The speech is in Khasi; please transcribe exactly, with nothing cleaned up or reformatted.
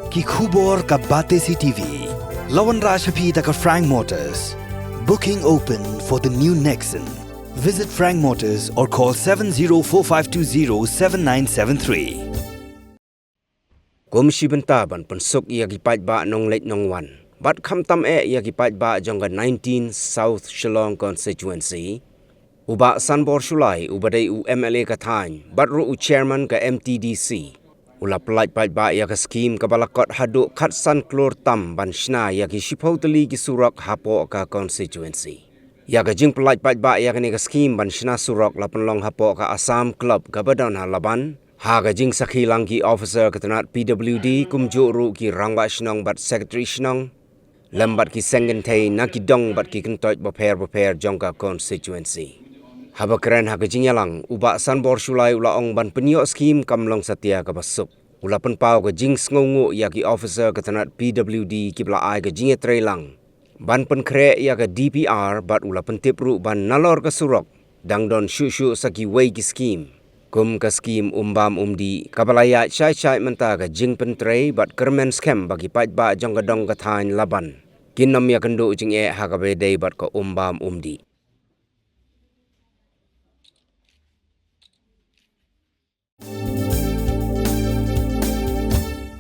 Ki khubor ka Batesi T V. La wanrah sha phi da ka Frank Motors. Booking open for the new Nexon. Visit Frank Motors or call seven zero four five two zero seven nine seven three. Kum shi bynta ban pynsuk ïa ki paidbah nongleit nongwan bad khamtam eh ïa ki paidbah jong ka nineteen South Shillong Constituency, u Bah Sanbor Shullai, uba dei u M L A ka thaiñ bad ruh u chairman ka M T D C, u la pyllait paidbah ïa ka skhim kaba la kot haduh khatsan klur tam ban shna ïa ki shiphew tylli ki surok hapoh ka constituency. Ïa ka jingpyllait paidbah ïa kane ka skhim ban shna surok la pynlong hapoh ka Assam Club kaba don ha Laban, ha ka jingsakhi lang ki officer ka tnat P W D, kumjuh ruh ki rangbah shnong bad secretary shnong, lem bad ki seng kynthei na ki dong bad ki kyntoit bapher bapher jong ka constituency. Haba kren ha ka jingïalang, u Bah Sanbor Shullai u la ong ban pynïoh skhim kam long satia kaba suk. U la pynpaw ka jingsngewnguh ïa ki officer ka tnat P W D kiba la ai ka jingïatreilang ban pynkhreh ïa ka D P R bad u la pyntip ruh ban nalor ka surok dang don shuh shuh sa kiwei ki skhim, kum ka skhim Umbam Umdih, kaba la ïaid shai shai mynta ka jingpyntrei bad kyrmen skhem ba ki paidbah jong ka dong ka thaiñ Laban kin ym ïakynduh jingeh ha kaba ïadei bad ka Umbam Umdih.